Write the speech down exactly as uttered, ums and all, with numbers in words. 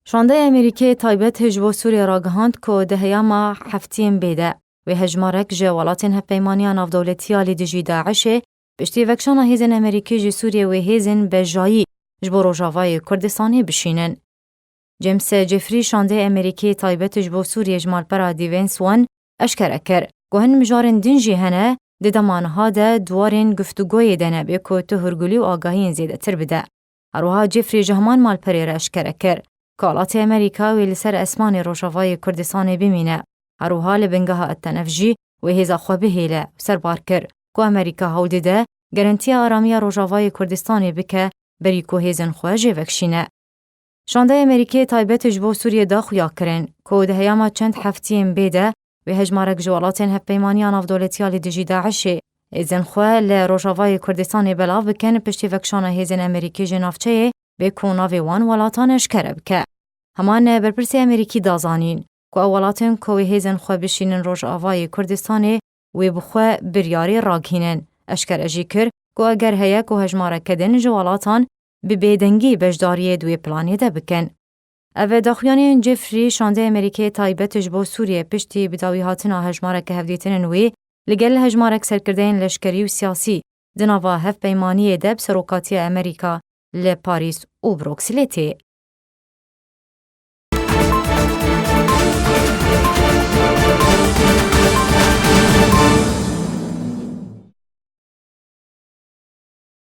Şandeya Amerîkê taybet ji bo Sûriyê ragihand ku di heyama heftiyên bê de wê hejmarek ji welatên Hevpeymaniya Navdewletî ya li dijî DAIŞê piştî vekşana hêzên Amerîkî ji Sûriyê wê hêzên bejayî ji bo Rojavayê Kurdistanê bişînin. James Jeffrey şandeyê Amerîkî taybet ji bo Sûriyê ji malpera Defense One eşkere kir ku hin mijarên din jî hene, di dema niha de di warên guftûgoyê de nebe ku tu hûrgulî û agahiyên zêdetir bide. Her wiha Jeffrey ji heman malperê re eşkere kir ku halatê Amerîka wê li ser esmanê Rojavayê Kurdistanê bimîne. Her wiha li bingeha Etenef jî wê hêza xwe bihêle û serbar kir ku Amerîka hewl dide garantiya aramiya Rojavayê Kurdistanê bike berî ku hêzên xwe jê vekşîne. Şandeya Amerîkê taybet ji bo Sûriyê da xuya kirin ku di heyama çend heftiyên bê de wê hejmarek ji welatên Hevpeymaniya Navdewletî ya li dijî DAIŞê hêzên xwe li Rojavayê Kurdistanê belav bikin piştî vekşana hêzên Amerîkî ji navçeyê bê ku navê wan welatan eşkere bike. Heman berpirsê Amerîkî da zanîn ku ew welatên ku wê hêzên xwe bişînin Rojavayê Kurdistanê wê bi xwe biryarê ragihînin. Eşkere jî kir ku eger heye ku hejmareke din ji welatan bi bêdengî beşdariyê di wê planê de bikin. Ev daxuyaniyên Jeffrey şandeyê Amerîkê taybet ji bo Sûriyê piştî bidawîhatina hejmareke hevdîtinên wî li gel hejmarek serkirdeyên leşkerî û siyasî di nava hevpeymaniyê de bi serokatiya Amerîka li Parîs û Brukselê tê.